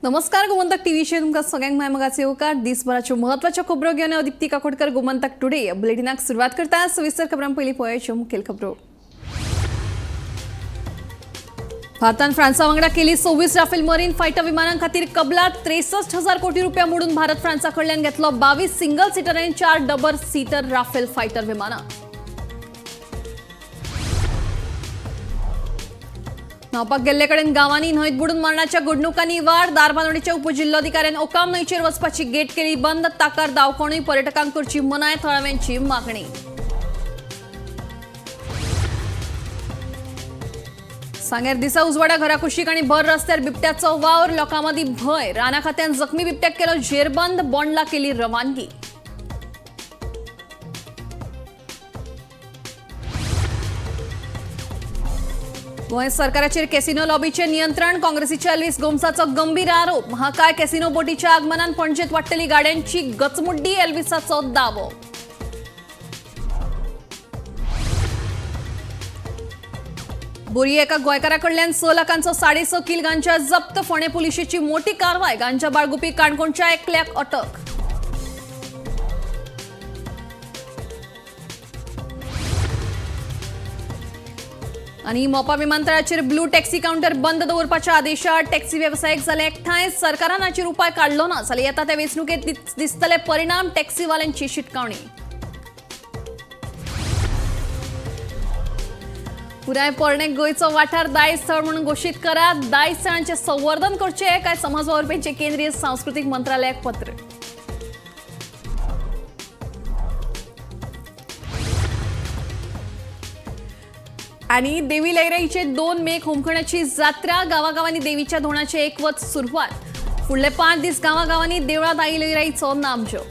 नमस्कार, गोमंतक टीव्हीचेर तुमकां सगळ्यांक माय मोगाचो येवकार. दिसभराच्यो म्हत्वाच्यो खबरो घेवन हांव दीप्ती काकोडकर गोमंतक टुडे बुलेटिनाक सुरवात करता. सविस्तर खबरां पयलीं पळोवयाच्यो मुखेल खबरो. भारतान फ्रांसा वांगडा केली 26 राफेल मरीन फायटर विमानां खातीर कबलात. 63,000 कोटी रुपया मोडून भारत फ्रांसा कडल्यान घेतलो 22 सिंगल सिटर आनी 4 डबल सीटर राफेल फायटर विमानां. न्हावपाक गेल्ले कडेन गांवांनी न्हंयत बुडून मरणाच्या घडणुकांनी वाड. धारबांदोडेच्या उपजिल्लोधिकाऱ्यान ओकाम न्हंयचेर वचपाची गेट केली बंद. ताकार दावकोणूय पर्यटकांक करची मनाय, थळाव्यांची मागणी. सांग्यार दिसा उजवाडा घराकुशीक आणि भर रस्त्यार बिबट्याचो वावर. लोकां मदीं भंय. राना खात्यान जखमी बिबट्याक केलो जेरबंद, बोंडला केली रवानगी. गोंय सरकाराचेर कॅसिनो लॉबीचें नियंत्रण, काँग्रेसीच्या एल्वीस गोम्साचो गंभीर आरोप. महाकाय कॅसिनो बोटीच्या आगमनान पणजेत वाडटली गाड्यांची गचमुड्डी, एल्विसाचो दावो. बोरये एका गोंयकारा कडल्यान 6 लाखांचो 6.5 किल गांजा जप्त. फोंडें पुलिशेची मोठी कारवाय. गांजा बाळगुपी काणकोणच्या एकल्याक अटक. आणि मोपा विमानतळाचेर ब्लू टॅक्सी काउंटर बंद दवरपाच्या आदेशात टॅक्सी वेवसायीक जाले एकठांय. सरकारान हाचेर उपाय काडलो ना जाल्यार येता त्या वेंचणुकेत दिसतले परिणाम, टॅक्सीवाल्यांची शिटकावणी. पुराय पोरणे गोंयचो वाठार दायज स्थळ म्हणून घोशीत करात, दायज स्थळांचें संवर्धन करचें काय समाज वावुरप्यांचें केंद्रीय सांस्कृतीक मंत्रालयाक पत्र. आणि देवी लयराईचे 2 मेक होमखणाची जात्रा. गावागावांनी देवीच्या धोणाचे एकवत सुरवात. फुडले 5 दीस गावागावांनी देवळात आई लयराईचो नामजप.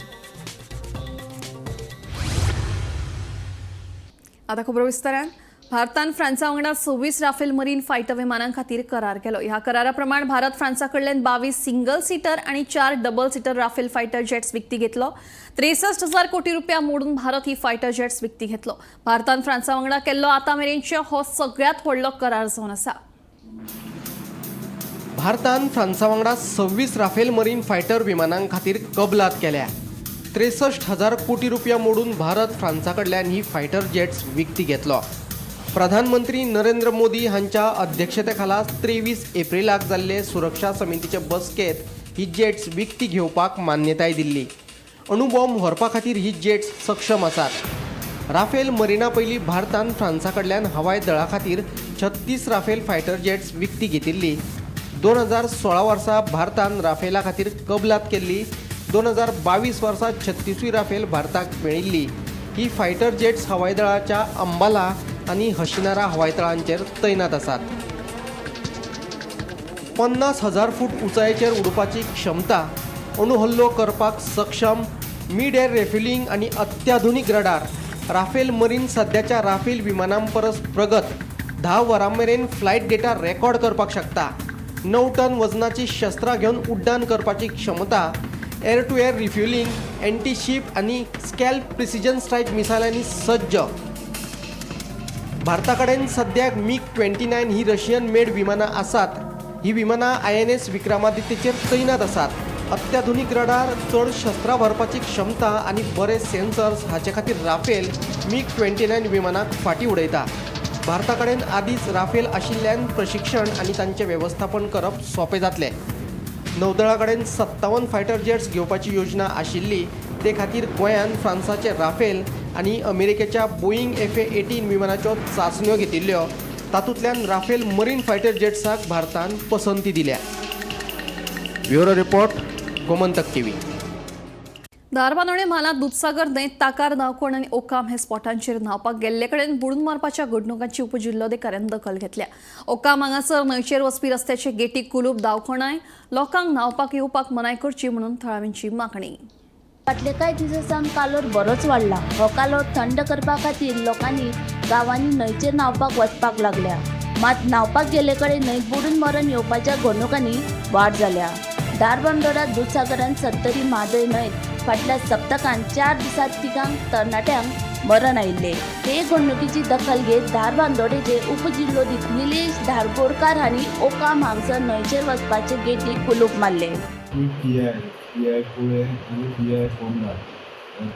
आता खबरो विस्तारान. भारतान फ्रांसा वांगडा 26 राफेल मरीन फायटर विमानां खातीर करार केलो. ह्या करारा प्रमाण भारत फ्रांसा कडल्यान 22 सिंगल सीटर आनी 4 double seater Rafale fighter jets विकती घेतलो. 63,000 कोटी रुपया मोडून भारत ही फायटर जेट्स विकती घेतलो. भारतान फ्रांसा वांगडा केल्लो आतां मेरेनचो हो सगळ्यांत व्हडलो करार जावन आसा. भारतान फ्रांसा वांगडा 26 राफेल मरीन फायटर विमानां खातीर कबलात केल्या. 63,000 कोटी रुपया मोडून भारत फ्रांसा कडल्यान ही फायटर जेट्स विकती घेतलो. प्रधानमंत्री नरेंद्र मोदी हांच्या अध्यक्षतेखाला 23 एप्रिलाक जाल्ले सुरक्षा समितीचे बसकेत ही जेट्स विकती घेवपाक मान्यताय दिल्ली. अणुबॉम्ब व्हरपा खातीर ही जेट्स सक्षम आसात. राफेल मरिना पयलीं भारतान फ्रांसा कडल्यान हवाई दळा खातीर 36 राफेल फायटर जेट्स विकती घेतिल्ली. 2016 वर्सा भारतान राफेला खातीर कबलात केल्ली. 2022 वर्सा 36वी राफेल भारताक मेळिल्ली. ही फायटर जेट्स हवाई दळाच्या अंबाला आनी हशिनारा हवाई तळांचेर तैनात आसात. 50,000 फूट उंचायेचेर उडपाची क्षमता, अणुहल्लो करपाक सक्षम, मिड एअर रेफ्युलिंग आनी अत्याधुनीक रडार. राफेल मरीन सद्याच्या राफेल विमानां परस प्रगत. 10 वरां मेरेन फ्लायट डेटा रेकॉर्ड करपाक शकता. 9 टन वजनाची शस्त्रां घेवन उड्डाण करपाची क्षमता, air to air refuelling, anti ship आनी स्कॅल्प प्रिसिजन स्ट्रायक मिसायलांनी सज्ज. भारता कडेन सद्याक MiG-29 ही रशियन मेड विमानां आसात. ही विमानां INS विक्रमादित्यचेर तैनात आसात. अत्याधुनीक रडार, चड शस्त्रां भरपाची क्षमता आनी बरे सेन्सर्स हाचे खातीर राफेल MiG-29 विमानाक फाटीं उडयता. भारता कडेन आदींच राफेल आशिल्ल्यान प्रशिक्षण आनी तांचें वेवस्थापन करप सोंपें जातलें. नौदळा कडेन 57 फायटर जेट्स घेवपाची योजना आशिल्ली. ते खातीर गोंयान फ्रांसाचे राफेल आनी अमेरिकेच्या बोईंग FA-18 विमानाच्यो चांचण्यो घेतिल्ल्यो. तातूंतल्यान राफेल मरीन फायटर जेट्साक भारतान पसंती दिल्या. Bureau report, Gomantak TV. Dharbandora म्हालांत दुदसागर न्हंयत ताकार दावकोण आनी ओकाम हे स्पॉटांचेर न्हावपाक गेल्ले कडेन बुडून मारपाच्या घडणुकांची उपजिल्लोधिकाऱ्यान दखल घेतल्या. ओकाम हांगासर न्हंयचेर वचपी रस्त्याचे गेटीक कुलूप दावखणाय. लोकांक न्हावपाक येवपाक मनाय करची म्हणून थळाव्यांची मागणी. फाटले कांय दिसां सावन कालोर बरोच वाडला. हो कालोर थंड करपा खातीर लोकांनी गांवांनी न्हंयचेर न्हांवपाक वचपाक लागल्या. मात न्हांवपाक गेल्ले कडेन न्हंयत बुडून मरण येवपाच्या घडणुकांनी वाड जाल्या. धारबांदोडा दुदसागरान सत्तरी म्हादय न्हंयत फाटल्या सप्तकांत 4 दिसांत 3 तरणाट्यांक मरण आयिल्ले. हे घडणुकीची दखल घेत धारबांदोडेचे उपजिल्होधिकारी निलेश धारगोडकार हांणी ओकाम हांगसर न्हंयचेर वचपाचे गेटीक कुलूप मारले. पी I Kule आनी पी I Ponda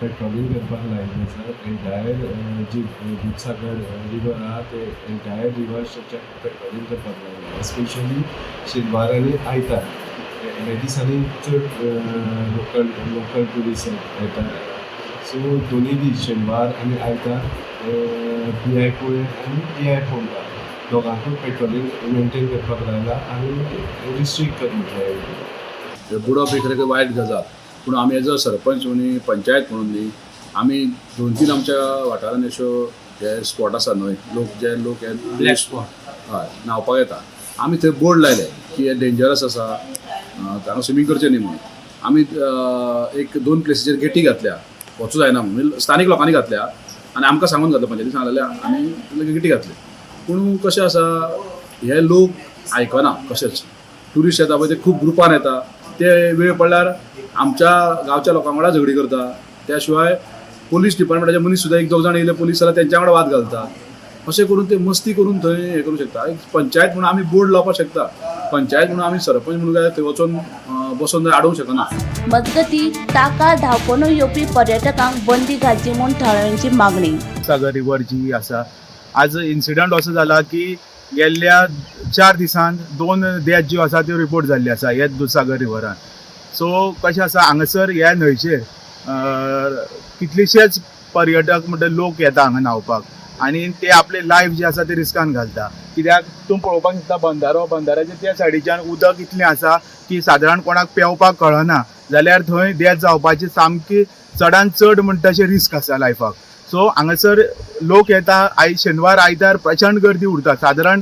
patrolling करपाक लायिल्लें आसा. एन्टायर जी दुदसागर रिवर आहा ते एन्टायर रिवर स्ट्रेचाक पेट्रोलिंग करपाक लायिल्लें, स्पेशली शेनवार आनी आयतार. हे दिसांनी चड लोकल ट्युरिस्ट येता. सो दोनूय दीस शेनवार आनी आयतार पी I कुळे आनी पी I Ponda दोगांकूय पेट्रोलिंग मेनटेन करपाक लायला आनी रिस्ट्रिक्ट कर म्हटलें. बुडप ही खरें वायट गजाल, पूण आमी एज अ सरपंच आनी पंचायत म्हणून न्ही, आमी दोन तीन आमच्या वाठारांत अश्यो हे स्पॉट आसा न्हय, लोक जे लोक हे ब्लॅक स्पॉट. हय, न्हांवपाक येता. आमी थंय बोर्ड लायले की हे डेंजरस आसा, हांगा स्विमींग करचें न्ही म्हणून. आमी एक दोन प्लेसीचेर गेटी घातल्या, वचूं जायना म्हणून स्थानीक लोकांनी घातल्या आनी आमकां सांगून घातल्या, पंचायती सांगलेल्या आनी गेटी घातली. पूण कशें आसा, हे लोक आयकना कशेंच. ट्युरिस्ट येता पळय ते खूब ग्रुपान येता, ते वेळ पडल्यार आमच्या गांवच्या लोकां वांगडा झगडी करता. त्या शिवाय पोलीस डिपार्टमेंटाचे मनीस सुद्दां एक दोग जाण येयले पोलीस जाल्यार तेंच्या वांगडा वाद घालता. अशें करून ते मस्ती करून थंय हें करूंक शकता. एक पंचायत म्हणून आमी बोर्ड लावपाक शकता, पंचायत म्हणून आमी सरपंच म्हणून काय थंय वचोन बसोन थंय आडोवंक शकना. मजगती ताका धांवपणो येवपी पर्यटकांक बंदी घालची म्हूण थळाव्यांची मागणी. सागर रिवर जी आसा, आज इन्सिडंट असो जाला की गेल्ल्या 4 दिसांत 2 डेथ ज्यो आसा त्यो रिपोर्ट जाल्ल्यो आसा ह्या दुदसागर रिवरान. सो कशें आसा, हांगासर ह्या न्हंयचेर कितलेशेच पर्यटक म्हणटा लोक येता हांगा न्हांवपाक आनी ते आपले लायफ जे आसा ते रिस्कान घालता. कित्याक तूं पळोवपाक शकता बंदारो, बंदाराच्या त्या सायडीच्यान उदक इतलें आसा की सादारण कोणाक पेंवपाक कळना जाल्यार थंय डेथ जावपाची सामकी चडान चड म्हणटा अशें रिस्क आसा लायफाक. सो हांगासर लोक येता, आयज शेनवार आयतार प्रचंड गर्दी उरता. सादारण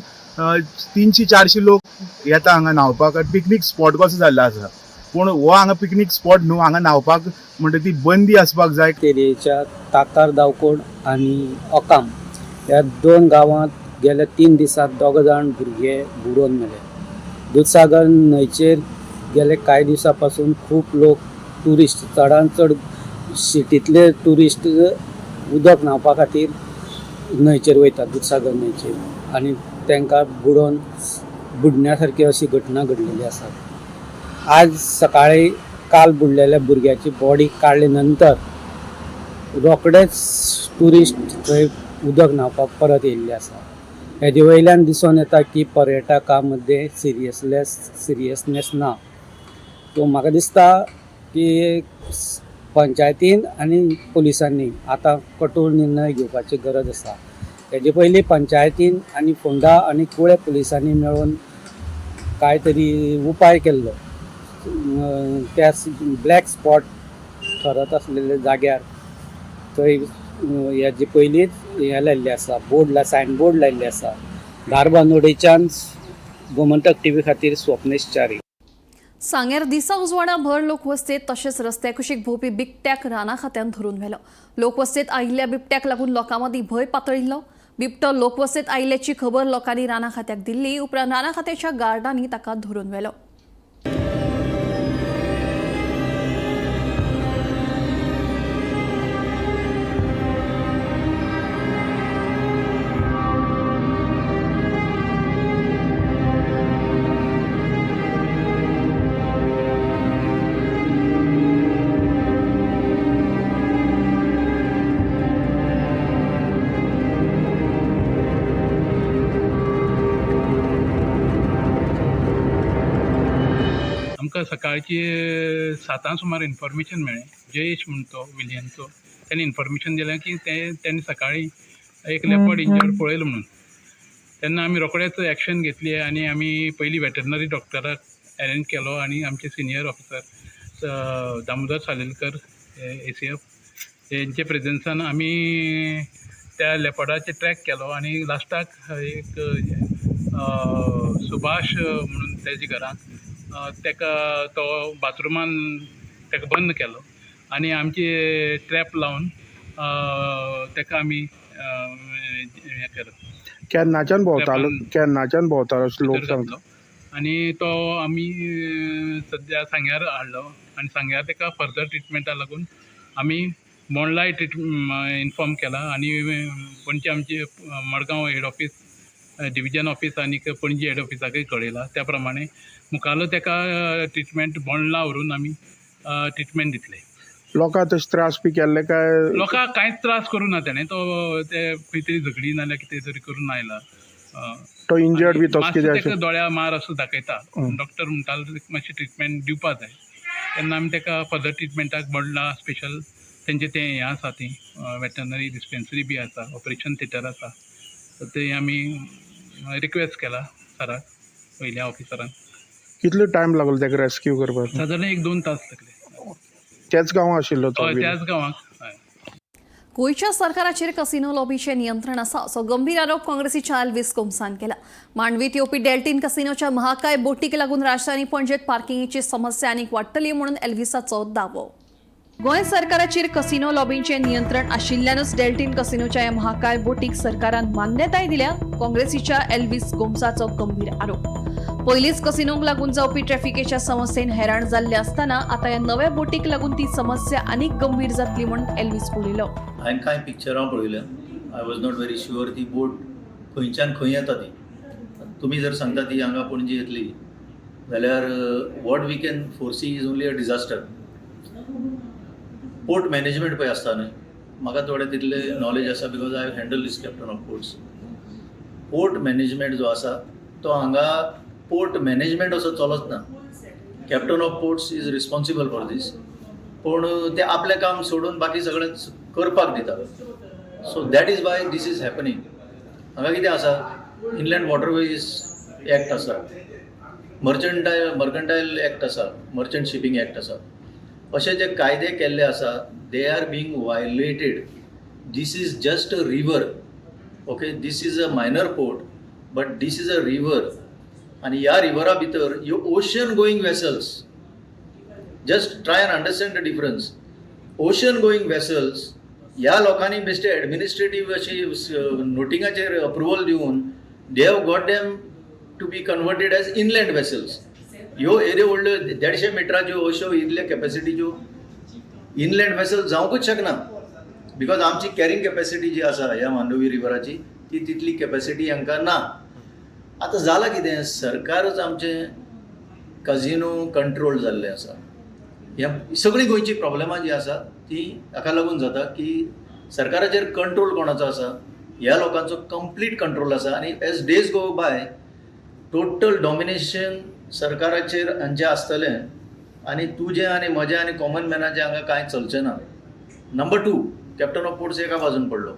300-400 लोक येता हांगा न्हांवपाक. पिकनीक स्पॉट कसो जाल्लो आसा, पूण हो हांगा पिकनीक स्पॉट न्हू, हांगा न्हांवपाक म्हणटा ती बंदी आसपाक जाय. तेरेच्या ताकार दावकोड आनी ओकाम ह्या 2 गांवांत गेल्या 3 दिसांत 2 जाण भुरगे बुडोवन मेले. दुदसागर न्हंयचेर गेले कांय दिसां पासून खूब लोक ट्युरिस्ट, चडान चड सिटींतले ट्युरिस्ट उदक न्हांवपा खातीर न्हंयचेर वयतात, दुदसागर न्हंयचेर, आनी तांकां बुडोवन बुडण्या सारकी अशी घटना घडलेली आसा. आज सकाळी काल बुडलेल्या भुरग्याची बॉडी काडले नंतर रोखडेच ट्युरिस्ट थंय उदक न्हांवपाक परत येयल्ले आसा. हेजे वयल्यान दिसून येता की पर्यटकां मदें सिरियसनेस ना. सो म्हाका दिसता की पंचायतीन आनी पुलिसांनी आतां कठोर निर्णय घेवपाची गरज आसा. हेजे पयलीं पंचायतीन आनी फोंडा आनी कुळे पुलिसांनी मेळून कांय तरी उपाय केल्लो. त्या ब्लॅक स्पॉट ठरत आसलेल्या जाग्यार थंय हेजे पयलींच हें लायिल्लें आसा, बोर्ड, सायन बोर्ड लायिल्ले आसा. धारबांदोडेच्यान गोमंतक टीव्ही खातीर स्वप्नेश च्यारी. सांग्यार दिसा उजवाडा भर लोकवस्तेत तशेंच रस्त्या कुशीक भोंवपी बिबट्याक राना खात्यान धरून व्हेलो. लोकवस्तेत आयिल्ल्या बिबट्याक लागून लोकां मदीं भंय पातळिल्लो. बिबटो लोकवस्तेत आयिल्ल्याची खबर लोकांनी राना खात्याक दिल्ली. उपरांत राना खात्याच्या गार्डांनी ताका धरून व्हेलो. आमकां सकाळची 7 सुमार इन्फॉर्मेशन मेळ्ळें. जयेश म्हण तो विलयनचो, तेणें इन्फॉर्मेशन दिलें की तेणें सकाळीं एक लेपर्ड इंजर्ड पळयलो म्हणून. तेन्ना आमी रोखडेच एक्शन घेतली आनी आमी पयलीं वेटरनरी डॉक्टराक अरेंज केलो आनी आमचे senior officer Damodar Salelkar ACF हेंचे प्रेजन्सान आमी त्या लेपर्डाचे ट्रॅक केलो आनी लास्टाक एक सुभाष म्हणून तेजे घरांत तेका तो बाथरुमान तेका बंद केलो आनी आमचे ट्रॅप लावन तेका आमी हें केलो. केन्नाच्यान भोंवतालो? केन्नाच्यान भोंवतालो अशें लोक भितर सांगता? घातलो आनी तो आमी सद्या सांग्यार हाडलो आनी सांग्यार तेका फर्दर ट्रिटमेंटा लागून आमी बोंडलाय ट्रिट इन्फॉर्म केला आनी पणजे आमचे Madgaon head office, division office आनी पणजी हेड ऑफिसाकय कळयला. त्या प्रमाणे मुखालो तेका ट्रिटमेंट बोंडला व्हरून आमी ट्रिटमेंट दितले. लोकांक तशे त्रास बी केल्ले काय? लोकांक कांयच त्रास करूं ना तेणें. तो ते खंय तरी झगडी नाल्यार कितें तरी करून आयला. तो इंजर्ड बी तसो मातसो कितें ताका अशें? दोळ्या मार असो दाखयता. डॉक्टर म्हणटालो मातशी ट्रिटमेंट दिवपा जाय. तेन्ना आमी ताका फर्दर ट्रिटमेंटाक बोंडला स्पेशल तेंचें तें हें आसा, ती वेटनरी डिस्पेन्सरी बी आसा, ऑपरेशन थिएटर आसा, ते आमी रिक्वेस्ट केला सराक, वयल्या ऑफिसरान. कितलो टायम लागलो ताका रेस्क्यू करपाक? सादारण 1-2 तास लागले. त्याच गांवां आशिल्लो तो? हय, त्याच गांवाक, हय. गोंयच्या सरकाराचेर कसिनो लॉबीचें नियंत्रण आसा असो गंभीर आरोप काँग्रेसीच्या एल्वीस गोम्सान केला. मांडवीत येवपी डेल्टीन कसिनोच्या महाकाय बोटीक लागून राजधानी पणजेत पार्किंगेची समस्या आनीक वाडटली म्हणून एल्विसाचो दावो. गोंय सरकाराचेर कसिनो लॉबींचें नियंत्रण आशिल्ल्यानूच डेल्टीन कसिनोच्या ह्या महाकाय बोटीक सरकारान मान्यताय दिल्या, काँग्रेसीच्या एल्वीस गोम्साचो गंभीर आरोप. पयलींच कसिनोंक लागून जावपी ट्रॅफिकेच्या समस्येन हैराण जाल्ले आसतना आतां ह्या नव्या बोटीक लागून ती समस्या आनीक गंभीर जातली म्हणून एल्वीस उलयलो. हांवें कांय पिक्चरां पळयल्या. I was not very sure ती बोट खंयच्यान खंय येता ती. तुमी जर सांगता ती हांगा पणजी येतली जाल्यार what we can foresee is only a disaster. Port management पळय आसता न्हय, म्हाका थोडें तितलें नॉलेज आसा because I handle this captain of ports. Port management जो आसा तो हांगा पोर्ट मॅनेजमेंट असो चलच ना. Captain of ports is responsible for this, पूण ते आपलें काम सोडून बाकी सगळें करपाक दिता. So that is why this is happening. हांगा कितें आसा, इनलँड वॉटरवेज एक्ट आसा, मर्कंटायल एक्ट आसा, मर्चंट शिपींग एक्ट आसा. अशे जे कायदे केल्ले आसा they are being violated. This is just a river, okay, this is a minor port but this is a river. आनी ह्या रिवरा भितर ह्यो ocean going vessels, just try and understand the difference. Ocean going vessels ह्या लोकांनी बेश्टे administrative अशी नोटिंगाचेर approval दिवन they have got them to be converted as inland vessels. ह्यो येद्यो व्हडल्यो 150 मिटराच्यो अश्यो इतल्या कॅपेसिटीच्यो इनलँड वेसल जावंकूच शकना, because आमची कॅरिंग कॅपेसिटी जी आसा ह्या मांडवी रिवराची ती तितली कॅपेसिटी हांकां ना. आतां जालां कितें, सरकारच आमचें कजिनो कंट्रोल जाल्लें आसा. ह्या सगळीं गोंयची प्रॉब्लेमां जीं आसा ती हाका लागून जाता की सरकाराचेर कंट्रोल कोणाचो आसा, ह्या लोकांचो कंप्लीट कंट्रोल आसा. आनी as days go by total domination सरकाराचेर हांचें आसतलें आनी तुजें आनी म्हजें आनी कॉमन मॅनाचें हांगा कांय चलचें ना. Number 2, captain of ports एका बाजून पडलो.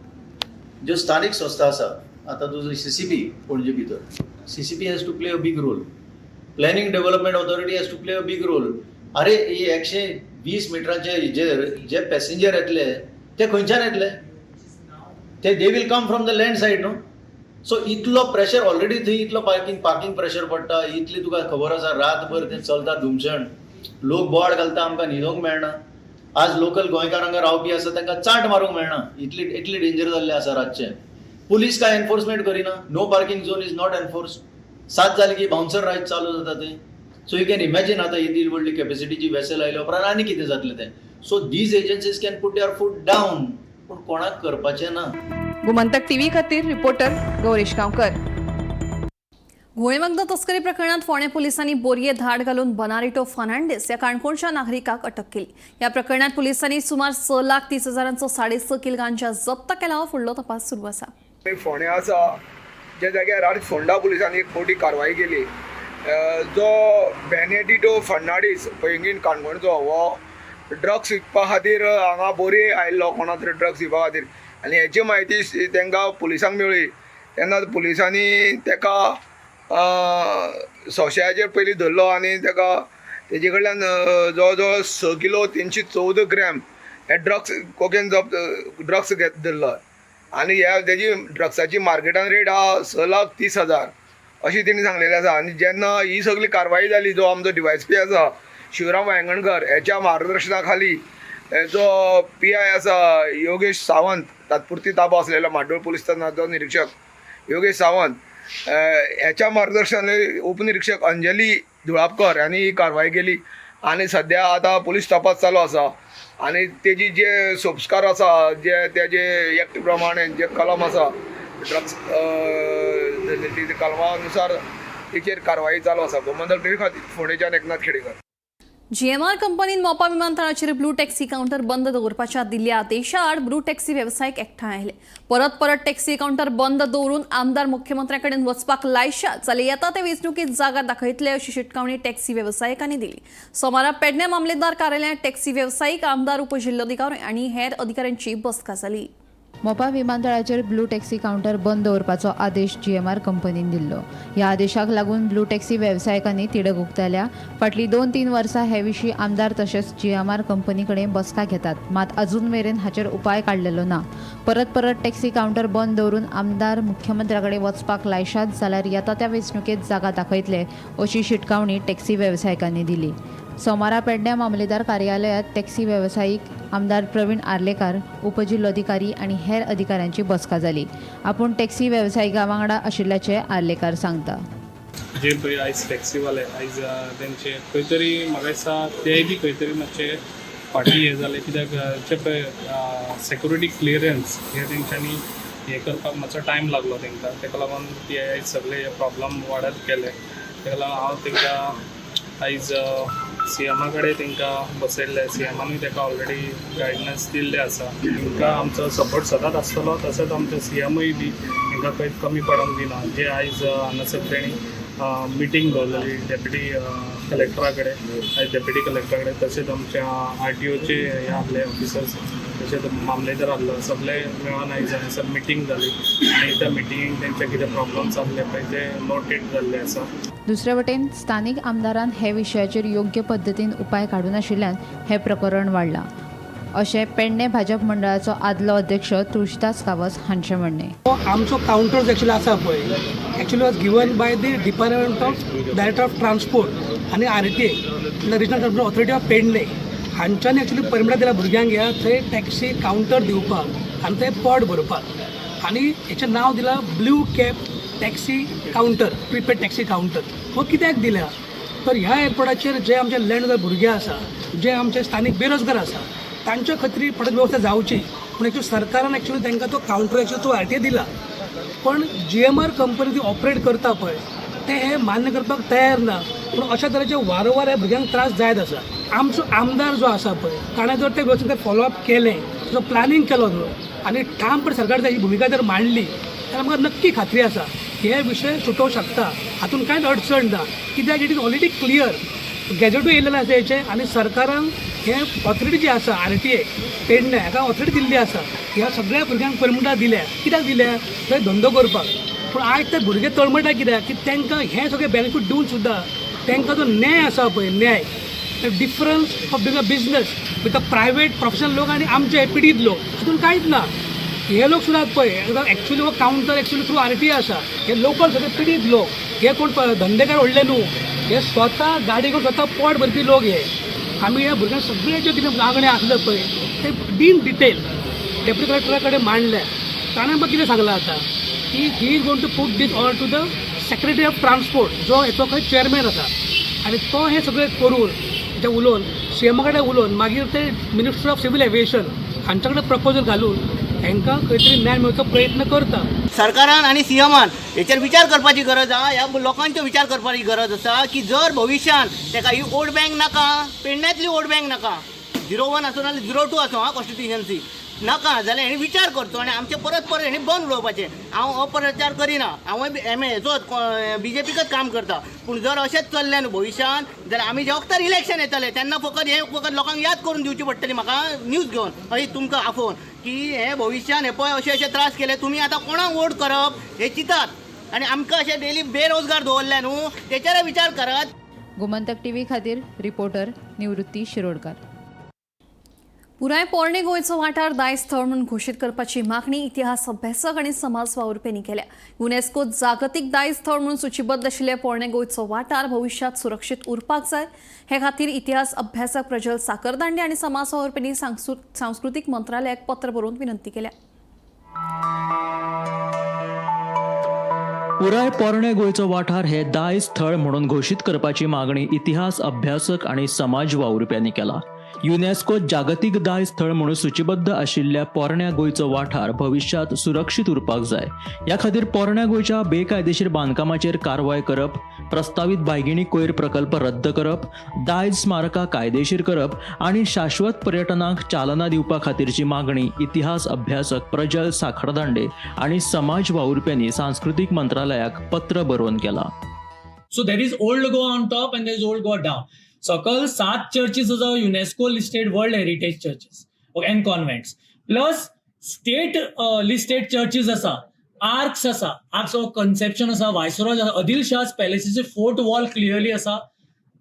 ज्यो स्थानीक संस्था आसा, आतां तुजो CCP Panaji भितर, CCP has to play a big role, planning development authority has to play a big role. अरे ही 120 मिटरांचे हेजेर जे पॅसेंजर येतले ते खंयच्यान येतले? ते they will come from the land side न्हू. सो इतलो प्रेशर ऑलरेडी थंय, इतलो पार्किंग प्रेशर पडटा, इतली तुका खबर आसा रातभर तें चलता धुमशण, लोक बोवाळ घालता, आमकां न्हिदोंक मेळना. आज लोकल गोंयकार हांगा रावपी आसा तांकां चांट मारूंक मेळना, इतली इतली डेंजर जाल्लें आसा रातचें. पुलीस कांय एनफोर्समेंट करिना, no parking zone is not enforce. 7 जाली की बाउन्सर रायट चालू जाता तें. सो you can imagine आतां येदी व्हडली कॅपेसिटीची वेसल आयल्या उपरांत आनी कितें जातलें तें. So these agencies can put their foot down, पूण कोणाक करपाचें ना. गोमंतक टीव्ही खातीर रिपोर्टर गौरेश गांवकर. घुंवळेवखदां तस्करी प्रकरणात फोंडें पोलिसांनी बोरये धाड घालून बनारिटो फर्नांडीस ह्या काणकोणच्या नागरिकाक अटक केली. ह्या प्रकरणात पोलिसांनी सुमार 6,30,000चो 6.5 किल गांजा जप्त केला. फुडलो तपास सुरू आसा. फोंडें आसा ज्या जाग्यार आज फोंडा पुलिसांनी एक मोठी कारवाई केली. जो बेनेडिटो फर्नांडीस पैंगीण काणकोणचो हो ड्रग्स विकपा खातीर हांगा बोरये आयिल्लो कोणा तरी ड्रग्स विकपा खातीर, आनी हेची म्हायती तांकां पुलिसांक मेळ्ळी तेन्ना पुलिसांनी ताका संशयाचेर पयलीं धरलो आनी ताका तेजे कडल्यान जवळ जवळ 6 किलो 314 ग्रॅम हे ड्रग्स कोकेन जप्त ड्रग्स घेत धरलो. आनी ह्या तेजी ड्रग्साची मार्केटान रेट आहा 6,30,000 अशी तेणी सांगलेली आसा. आनी जेन्ना ही सगळी कारवाई जाली, जो आमचो DYSP आसा शिवराम वायंगणकर हेच्या मार्गदर्शना खाली जो PI आसा योगेश सावंत, तात्पुरती ताबो आसलेलो म्हाड्डोळ पुलीस स्थानाचो निरीक्षक योगेश सावंत हेच्या मार्गदर्शनाखाली उपनिरीक्षक अंजली धुळापकर हांणी ही कारवाई केली. आनी सद्या आतां पुलीस तपास चालू आसा. आनी तेजी जे संस्कार आसा, जे तेजे एक्ट प्रमाणे जे कलम आसा ड्रग्स ते कलमा अनुसार तेचेर कारवाई चालू आसा. गोमंतक टीव्ही खातीर फोंडेच्यान एकनाथ खेडेकर. जीएमआर कंपनीन मोपा विमानतळाचेर ब्लू टॅक्सी काउंटर बंद दवरपाच्या दिल्ल्या आदेशा आड ब्लू टॅक्सी वेवसायीक एकठांय आयले. परत परत टॅक्सी काउंटर बंद दवरून आमदार मुख्यमंत्र्या कडेन वचपाक लायशात जाल्यार येता ते वेंचणुकेत जागा दाखयतले अशी शिटकावणी टॅक्सी वेवसायिकांनी दिली. सोमारा पेडणे मामलेदार कार्यालयांत टॅक्सी वेवसायीक, आमदार, उपजिल्लोधिकारी आनी हेर अधिकाऱ्यांची बसका जाली. मोपा विमानतळाचेर ब्लू टॅक्सी काउंटर बंद दवरपाचो आदेश जीएमआर कंपनीन दिल्लो. ह्या आदेशाक लागून ब्लू टॅक्सी वेवसायिकांनी तिडक उक्तायल्या. फाटलीं 2-3 वर्सां हे विशीं आमदार तशेंच जीएमआर कंपनी कडेन बसका घेतात, मात अजून मेरेन हाचेर उपाय काडलेलो ना. परत परत टॅक्सी काउंटर बंद दवरून आमदार मुख्यमंत्र्या कडेन वचपाक लायशात जाल्यार येता त्या वेंचणुकेत जागा दाखयतले अशी शिटकावणी टॅक्सी वेवसायिकांनी दिली. सोमारा पेडण्या मामलेदार कार्यालयात टॅक्सी वेवसायीक, आमदार प्रवीण आर्लेकार, उपजिल्लोधिकारी आनी हेर अधिकाऱ्यांची बसका जाली. आपूण टॅक्सी वेवसायिकां वांगडा आशिल्ल्याचें आर्लेकार सांगता. जे पळय आयज टॅक्सीवाले आयज तेंचे खंय तरी म्हाका दिसता तेय बी खंय तरी मातशे फाटीं हें जालें, कित्याक जे पळय सेक्युरिटी क्लियरन्स हे तेंच्यांनी हें करपाक मातसो टायम लागलो तेंकां. तेका लागून ते आयज सगळे हे प्रॉब्लम वाडत गेले. तेका लागून हांव तेंकां आयज सीएमा कडेन तेंकां बसयल्ले. सीएमानूय तेका ऑलरेडी गायडन्स दिल्लें आसा. तेंकां आमचो सपोर्ट सदांच आसतलो. तसोच आमचो सीएमूय बी तेंकां खंयच कमी पडोंक दिना. जे आयज हांगासर तेणी मिटींग दवरलेली डेप्युटी कलेक्टरा कडेन, आयज डेप्युटी कलेक्टरा कडेन, तशेंच आमच्या आरटीओचे हे आहले ऑफिसर्स, तशेंच मामलेदार आहलो, सगळे मेळोन आयज हांगासर मिटींग जाली आनी त्या मिटिंगेक तेंचे कितें प्रॉब्लम्स आहले पळय ते नोटेड जाल्ले आसा. दुसरे वटेन स्थानीक आमदारान हे विशयाचेर योग्य पद्दतीन उपाय काडूं नाशिल्ल्यान हें प्रकरण वाडलां अशें पेडणे भाजप मंडळाचो आदलो अध्यक्ष तुळशीदास गांवस हांचें म्हणणें. आमचो कावंटर एक्चुअली आसा पळय, actually was given by the department of director of transport आनी RTA, regional transport authority of Pedne हांच्यांनी एक्चुअली परमिटां दिल्या भुरग्यांक ह्या थंय टॅक्सी कावंटर दिवपाक आनी थंय पोट भरपाक, आनी हेचें नांव दिलां blue cab taxi counter, prepaid taxi counter. हो कित्याक दिल्या तर ह्या एअरपोर्टाचेर जे आमचे लँड भुरगे आसा, जे आमचे स्थानीक बेरोजगार आसा, तांच्या खातीर फटक वेवस्था जावची पूण एक्चुअली सरकारान एक्चुअली तांकां तो कावंटर एक्चुअली तो आरटीए दिला. पण जीएमआर कंपनी ती ऑपरेट करता पळय ते हे मान्य करपाक तयार ना. पूण अशा तरेचे वारंवार ह्या भुरग्यांक त्रास जायत आसा. आमचो आमदार जो आसा पळय ताणें जर ते वेवस्थेन फॉलोअप केलें, जो प्लॅनिंग केलो न्हू आनी ठामपणे सरकार ही भुमिका जर मांडली जाल्यार आमकां नक्की खात्री आसा हे विशय सुटोवंक शकता. हातूंत कांयच अडचण ना, कित्याक it is already clear, गॅजेटूय येयलेलें आसा हेचें आनी सरकारान हे ऑथॉरिटी जी आसा आरटीए पेडणे हाका ऑथॉरिटी दिल्ली आसा. ह्या सगळ्या भुरग्यांक परमिटां दिल्या. कित्याक दिल्या? थंय धंदो करपाक. पूण आयज ते भुरगे तळमळटा कित्याक की तांकां हें सगळें बेनिफीट दिवन सुद्दां तांकां जो न्याय आसा पळय, न्याय, difference of doing a business with a private professional लोक आनी आमचे पिडीत लोक, हातूंत कांयच ना. हे लोक सुद्दां पळय एक्चुअली हो कावंटर एक्चुअली थ्रू आरटीए आसा. हे लोकल सगळे पिडीत लोक, हे कोण धंदेकार व्हडले न्हू, हे स्वता गाडी घेवन स्वता पोट भरपी लोक. हे आमी ह्या भुरग्यांक सगळे जे कितें मागणें आसले पळय ते डीन डिटेल डेप्युटी कलेक्टरा कडेन मांडले. ताणें आमकां कितें सांगलां आतां की he is going to put this all to the secretary of transport जो हेचो खंय चेअरमॅन आसा आनी तो हें सगळें करून जे उलोवन सीएमा कडेन उलोवन मागीर ते मिनिस्टर ऑफ सिवील एविएशन हांच्या कडेन प्रपोजल घालून हांकां खंय तरी न्याय मेळचो प्रयत्न करता. सरकारान आनी सीएमान हेचेर विचार करपाची गरज आहा. ह्या लोकांचो विचार करपाची गरज आसा की जर भविश्यान तेका ही वोट बँक नाका, पेडण्यांतली वोट बँक नाका, 01 आसूं नाल्यार 02 आसूं, हा कॉन्स्टिट्युशन्सी नाका जाल्यार हेणी विचार करचो आनी आमचे परत परत हेणी बंद उडोवपाचें. हांव अपप्रचार करिना, हांवूय एम ए हेचोच बीजेपीकच काम करता, पूण जर अशेंच चल्लें न्हू भविश्यान जाल्यार आमी जे वखतार इलेक्शन येतलें तेन्ना फकत हें फकत लोकांक याद करून दिवची पडटली म्हाका न्यूज घेवन हय तुमकां आफोवन की हे भविश्यान हे पळय अशे अशे त्रास केले, तुमी आतां कोणाक वोट करप हे चिंतात आनी आमकां अशें डेली बेरोजगार दवरले न्हू तेचेरय विचार करात. गोमंतक टीव्ही खातीर रिपोर्टर निवृत्ती शिरोडकर. पुराय पोरणे गोंयचो वाठार दायज थळ म्हणून घोशीत करपाची मागणी इतिहास अभ्यासक आनी समाज वावुरप्यांनी केल्या. युनेस्को जागतीक दायज थळ म्हणून सुचीबद्द आशिल्ले पोरणे गोंयचो वाठार भविश्यांत सुरक्षीत उरपाक जाय हे खातीर इतिहास अभ्यासक प्रजल साखरदांडे आनी समाज वावुरप्यांनी सांस्कृतीक मंत्रालयाक पत्र बरोवन विनंती केल्या. पुराय पोरणे गोंयचो वाठार हे दायज थळ म्हणून घोशीत करपाची मागणी इतिहास अभ्यासक आनी समाज वावुरप्यांनी केला. युनेस्को जागतीक दायज थळ म्हणून सूचीबद्ध आशिल्ल्या पोरण्या गोंयचो वाठार भविश्यांत सुरक्षीत उरपाक जाय. ह्या खातीर पोरण्या गोंयच्या बेकायदेशीर बांदकामाचेर कारवाय करप, प्रस्तावीत बायगिणी कोयर प्रकल्प रद्द करप, दायज स्मारकां कायदेशीर करप आनी शाश्वत पर्यटनाक चालना दिवपा खातीरची मागणी इतिहास अभ्यासक प्रजल साखरदांडे आनी समाज वावुरप्यांनी सांस्कृतीक मंत्रालयाक पत्र बरोवन केलां. So there is Old Goa on top and there is Old Goa down. सकल सात चर्चीस आसा UNESCO listed world heritage churches and convents, plus state listed churches आसा, आर्क्स आसा, आर्क्स ऑफ कन्सेप्शन आसा, वायसरॉय आसा, आदिल शाह's पॅलेसीचे फोर्ट वॉल क्लियरली आसा,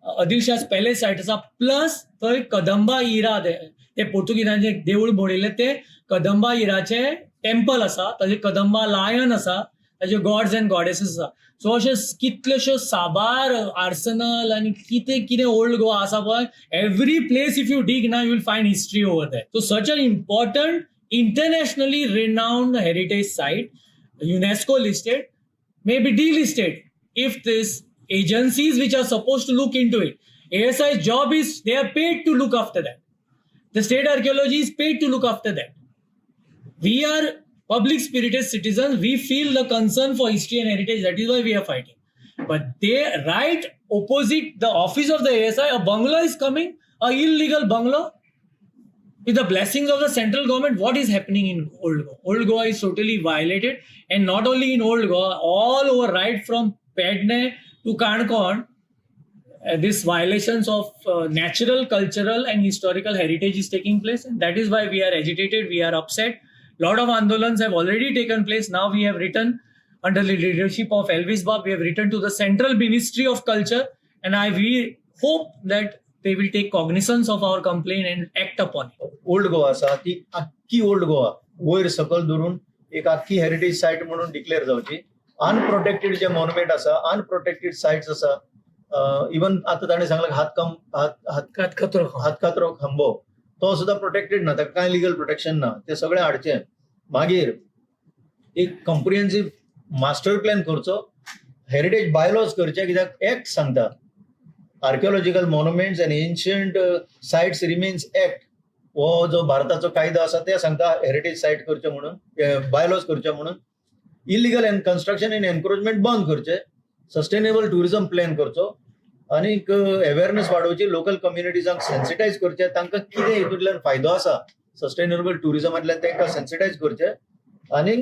Adil शाह's palace site आसा, plus थंय कदंबा इरा, ते पोर्तुगीजांचे देवूळ मोडिल्लें ते कदंबा इराचे टेम्पल आसा, ताजे कदंबा लायन आसा, ताजे गॉड्स अँड गॉडेसीस आसा. सो अशे कितलेश्यो साबार आर्सनल आनी कितें कितें ओल्ड गोवा आसा पळय, every place if you dig ना, you will find history over there. So such an important, internationally renowned heritage site, UNESCO listed, may be delisted if these agencies which are supposed to look into it. ASI's job is, they are paid to look after that. The state archaeology is paid to look after that. We are public spirited citizens. We feel the concern for history and heritage. That is why we are fighting. But they, right opposite the office of the ASI, a bungalow is coming, a illegal bungalow, with the blessings of the central government. What is happening in Old Goa? Old Goa is totally violated, and not only in Old Goa, all over, right from Pedne to Kankon, this violations of natural, cultural, and historical heritage is taking place, and that is why we are agitated, we are upset. Lot of andolans have already taken place. Now we have written, under the leadership of Elvis Bab, we have written to the Central Ministry of Culture, and I we hope that they will take cognizance of our complaint and act upon it. Old Goa आसा ती आख्खी old Goa वयर सकल धरून एक आख्खी heritage site म्हणून declare जावची. अनप्रोटेक्टेड जे मॉन्युमेंट आसा, अनप्रोटेक्टेड सायट्स आसा, इवन आतां ताणें सांगलां हातकम हात हात हातकातरो. हातकातरो खांबो तो सुद्दां प्रोटेक्टेड ना, ताका कांय लिगल प्रोटेक्शन ना, ते सगळें हाडचें. मागीर एक कॉम्प्रिहेन्सीव मास्टर प्लॅन करचो, हेरिटेज बायलॉज करचे, कित्याक एक्ट सांगता, Archaeological Monuments and Ancient Sites Remains Act हो जो भारताचो कायदो आसा ते सांगता हेरिटेज सायट करचे म्हणून, बायलॉज करचे म्हणून. Illegal and construction and encroachment बंद करचे, सस्टेनेबल ट्युरिझम प्लॅन करचो आनीक अवेरनेस वाडोवची, लोकल कम्युनिटीजांक सेन्सिटायज करचे, तांकां कितें हितूंतल्यान फायदो आसा सस्टेनेबल ट्युरिझमांतल्यान तांकां सेन्सिटायज करचे आनी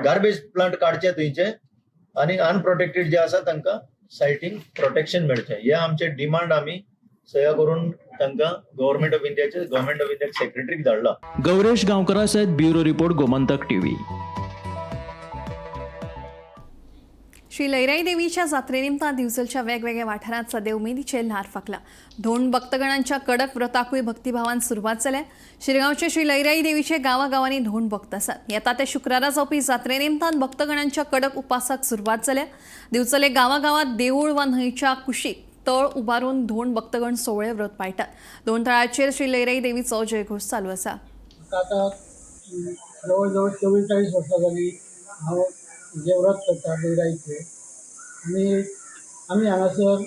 गार्बेज प्लांट काडचे थंयचे आनी अनप्रोटेक्टेड जे आसा तांकां सायटींक प्रोटेक्शन मेळचें. हे आमचे डिमांड आमी सया करून तांकां गव्हर्मेंट ऑफ इंडियाचे, गव्हर्मेंट ऑफ इंडिया सेक्रेटरीक धाडला. गौरेश गांवकरा सयत bureau report, Gomantak TV. Shri Lairai देवीच्या जात्रेनिमतान दिवचलच्या वेगवेगळ्या वाठारांत सध्या उमेदीचे ल्हार फाकला. धोंड भक्तगणांच्या कडक व्रताकूय भक्तिभावान सुरवात जाल्या. शिरगांवचे श्री लैराई देवीचे गांवागांवांनी धोंड भक्त आसात. येता ते शुक्रारा जावपी जात्रेनिमतान भक्तगणांच्या कडक उपासाक सुरवात जाल्या. दिवचले गांवागांवात देऊळ वा न्हंयच्या कुशीक तळ उबारून धोंड भक्तगण सोवळे व्रत पाळटात. दोन तळाचेर श्री लैराई देवीचो जयघोश चालू आसा. आतां जवळ जवळ 44 वर्सां जाली हांव जें व्रत करता लयराईचें. आनी आमी हांगासर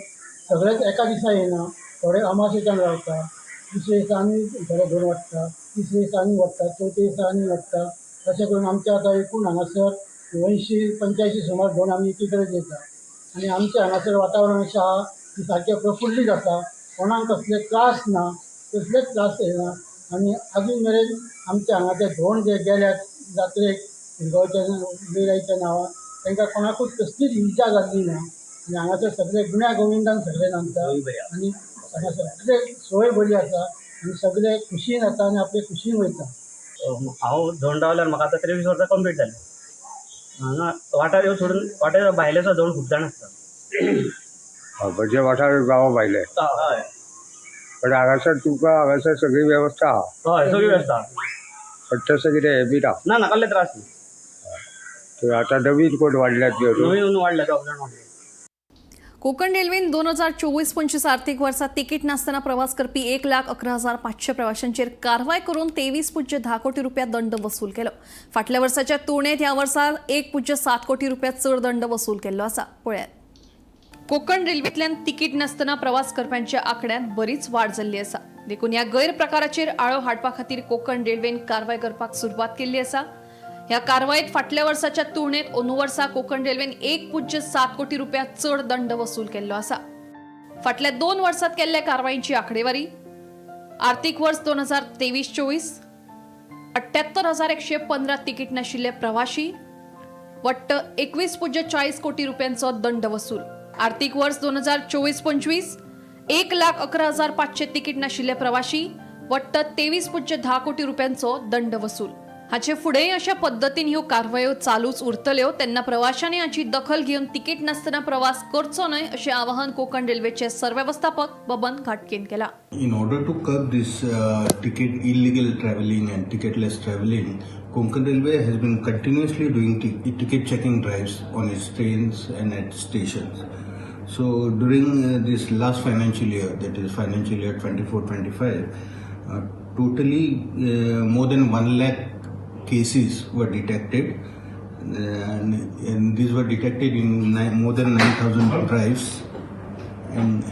सगळेच एका दिसा येयना, थोडे अमाशेच्यान रावता, दुसरे दिसा आनी थोडे धोंड वाडटा, तिसरे दिसा आनी वाडटा, चवथे दिसा आनी वाडटा. तशें करून आमच्या आतां एकूण हांगासर 80-85 सुमार धोंड आमी एकी कडेन येता. आनी आमच्या हांगासर वातावरण अशें आहा की सारकें प्रफुल्लीत आसा, कोणाक कसले त्रास ना, कसलेच त्रास येना. आनी अजून मेरेन आमच्या हांगा ते धोंड जे गेल्यात जात्रेक शिरगांवच्या लयराईच्या नांवान, तांकां कोणाकूच कसलीच इजा जाल्ली ना. आनी हांगासर सगळे गुण्या गोविंदान सगळे नांदता आनी हांगा सगळे सोय बरी आसा आनी सगळे खुशीन येता आनी आपले खुशीन वयता. हांव धोंड रावल्यार म्हाका आतां 23 वर्सां कंप्लीट जालें. हांगा वाठार ह्यो सोडून वाठार भायले सुद्दां धोंड खूब जाण आसता. हरबरचे वाठार गांवा भायले, पण हांगासर तुका हांगासर सगळी वेवस्था आहा. हय, सगळी वेवस्था. पण तसं कितें हें बी ना. ना ना, कसले त्रास ना. तर आतां नवीन कोण वाडल्यात बी अजून? नवीन वाडल्या, दोग जाण वाडले. कोकण रेल्वेन 2024-25 आर्थिक वर्सात तिकीट नासतना प्रवास करपी 1,11,500 प्रवाशांचेर कारवाय करून 23.10 कोटी रुपया दंड वसूल केलो. फाटल्या वर्साच्या तुळनेत ह्या वर्सा 1.7 कोटी रुपया चड दंड वसूल केल्लो आसा. पळयात. कोकण रेल्वेंतल्यान तिकीट नासतना प्रवास करप्यांच्या आंकड्यांत बरीच वाड जाल्ली आसा. देखून ह्या गैरप्रकाराचेर आळो हाडपा खातीर कोकण रेल्वेन कारवाय करपाक सुरवात केल्ली आसा. ह्या कारवायेत फाटल्या वर्साच्या तुळनेत अंदू वर्सा कोकण रेल्वेन 1.7 कोटी रुपया चड दंड वसूल केल्लो आसा. फाटल्या 2 वर्सात केल्ल्या कारवायेची आंकडेवारी: आर्थिक वर्स 2023-24 78,115 तिकीट नाशिल्ले प्रवाशी, वट्ट 21.40 कोटी रुपयांचो दंड वसूल. आर्थिक वर्स 2024-25 1,11,500 तिकीट नाशिल्ले प्रवाशी, वट्ट 23.10 कोटी रुपयांचो दंड वसूल. हाचे फुडेंय अशा पद्दतीन ह्यो कारवायो चालूच उरतल्यो. तेन्ना प्रवाशांनी हाची दखल घेवन तिकीट नासतना प्रवास करचो न्हय अशें आवाहन कोकण रेल्वेचे सरवेवस्थापक बबन घाटकेन केला. In order to curb this ticket illegal travelling and ticketless travelling, Konkan Railway has been continuously doing ticket checking drives on its trains and at stations. So during this last financial year, that is financial year 24-25, totally more than 1 lakh cases were detected, and these were detected in more than 9,000 drives, and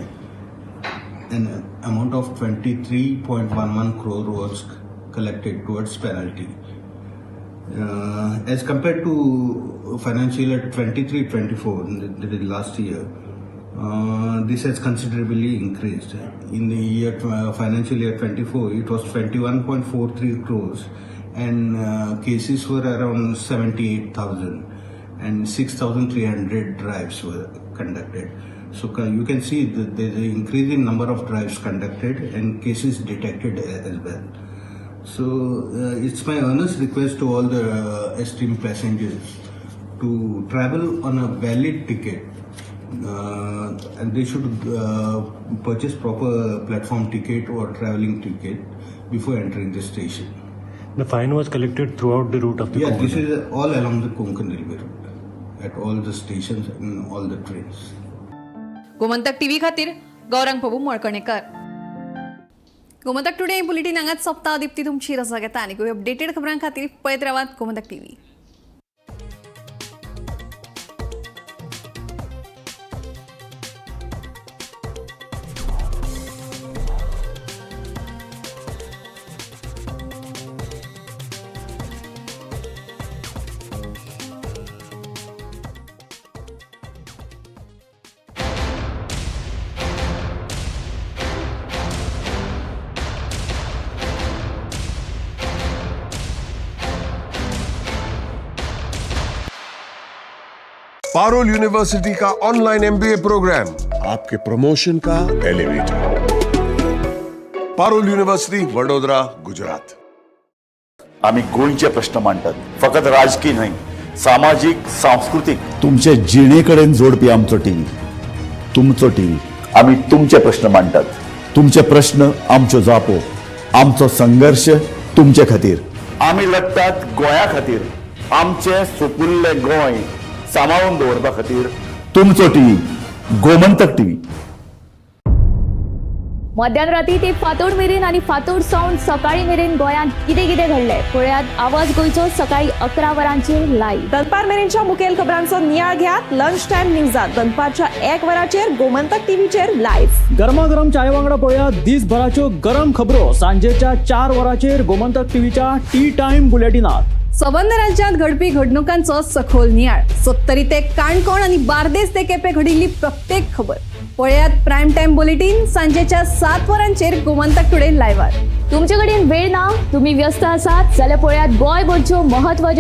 an amount of 23.11 crore was collected towards penalty. As compared to financial year 23-24, that is last year, this has considerably increased. In the year financial year 24, it was 21.43 crores, and cases were around 78,000, and 6,300 drives were conducted. So you can see that there is an increase in number of drives conducted and cases detected as well. So it's my earnest request to all the esteemed passengers to travel on a valid ticket, and they should purchase proper platform ticket or traveling ticket before entering the station. The fine was collected throughout the route of the Yeah, Konkan. This is all along the Konkan Railway route, at all the stations and all the trains. Gomantak TV खातीर Gaurang Prabhu मळकणेकर. Gomantak today bulletin हांगाच सोंपता. दीप्ती तुमची रजा घेता आनी updated खबरां खातीर पळयत रावात गोमंतक टीव्ही. पारुल यूनिवर्सिटी का ऑनलाइन एमबीए प्रोग्राम, आपके प्रमोशन का एलिवेटर. पारुल यूनिवर्सिटी, वडोदरा, गुजरात. आमी गोंयचे प्रश्न मांडटात, फकत राजकीय न्हय, सामाजीक, सांस्कृतीक, तुमचे जिणे कडेन जोडपी आमचो टीव्ही, तुमचो टीव्ही. आमी तुमचे प्रश्न मांडटात, तुमचे प्रश्न आमच्यो जापो, आमचो संघर्श तुमचे खातीर. आमी लढटात गोंया खातीर, आमचें सुपुल्लें गोंय सांबाळून दवरपा खातीर. तुमचो टीव्ही, गोमंतक टीव्ही. मध्यान राती ते फांतोड मेरेन आनी फांतोड सावन सकाळी मेरेन गोंयांत कितें कितें घडलें पळयात आवाज गोंयचो सकाळी 11 वरांचेर लायव्ह. दनपार मेरेनच्या मुखेल खबरांचो नियाळ घेयात लंच टायम न्यूजात दनपारच्या 1 वराचेर गोमंतक टीव्हीचेर लायव्ह. गरमागरम चाय वांगडा पळया दिसभराच्यो गरम खबरो सांजेच्या 4 वरांचेर गोमंतक टीव्हीच्या टी टायम बुलेटिनात. सबंद राज्यांत घडपी घडणुकांचो सखोल नियाळ, सत्तरी ते काणकोण आनी बार्देस ते केपें घडिल्ली प्रत्येक खबर पळयात प्रायम टायम बुलेटीन सांजेच्या 7 वरांचेर गोमंतक टुडे लायव्हार. तुमचे कडेन वेळ ना, तुमी व्यस्त आसात जाल्यार पळयात गोंयभरच्यो म्हत्वाच्यो